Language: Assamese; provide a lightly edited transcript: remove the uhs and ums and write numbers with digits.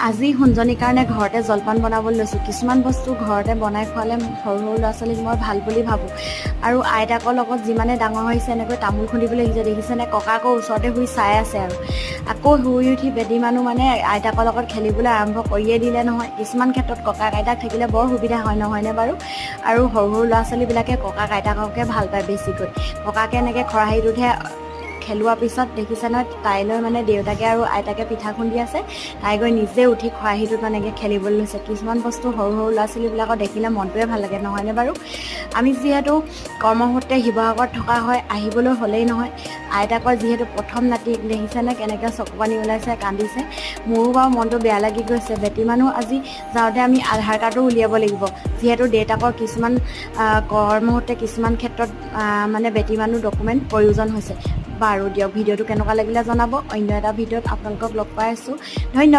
আজি সোণজনীৰ কাৰণে ঘৰতে জলপান বনাবলৈ লৈছোঁ। কিছুমান বস্তু ঘৰতে বনাই খোৱালে সৰু সৰু ল'ৰা ছোৱালীক মই ভাল বুলি ভাবোঁ। আৰু আইতাকৰ লগত যিমানে ডাঙৰ হৈছে, এনেকৈ তামোল খুন্দিবলৈ শিকিছে, দেখিছেনে? ককাকৰ ওচৰতে শুই চাই আছে। আৰু আকৌ শুই উঠি বেদী মানুহ মানে আইতাকৰ লগত খেলিবলৈ আৰম্ভ কৰিয়ে দিলে নহয়। কিছুমান ক্ষেত্ৰত ককাক আইতাক থাকিলে বৰ সুবিধা হয়, নহয়নে বাৰু? আৰু সৰু সৰু ল'ৰা ছোৱালীবিলাকে ককাক আইতাককে ভাল পায় বেছিকৈ। ককাকে এনেকৈ খৰাহীটোতহে খেলোৱাৰ পিছত, দেখিছে নহয়, তাইলৈ মানে দেউতাকে আৰু আইতাকে পিঠা খুন্দি আছে, তাই গৈ নিজে উঠি খৰাহীটোত মানে এনেকৈ খেলিবলৈ লৈছে। কিছুমান বস্তু সৰু সৰু ল'ৰা ছোৱালীবিলাকক দেখিলে মনটোৱে ভাল লাগে, নহয়নে বাৰু? আমি যিহেতু কৰ্মসূত্ৰে শিৱসাগৰত থকা হয়, আহিবলৈ হ'লেই নহয়। আইতাকৰ যিহেতু প্ৰথম নাতি, দেখিছেনে কেনেকৈ চকু পানী ওলাইছে, কান্দিছে। মোৰো বাৰু মনটো বেয়া লাগি গৈছে। বেটী মানুহ আজি যাওঁতে আমি আধাৰ কাৰ্ডো উলিয়াব লাগিব, যিহেতু দেউতাকৰ কিছুমান কৰ্মসূত্ৰে কিছুমান ক্ষেত্ৰত মানে বেটী মানুহ ডকুমেণ্ট প্ৰয়োজন হৈছে। বাৰু দিয়ক, ভিডিঅ'টো কেনেকুৱা লাগিলে জনাব। অন্য এটা ভিডিঅ'ত আপোনালোকক লগ পাই আছোঁ। ধন্যবাদ।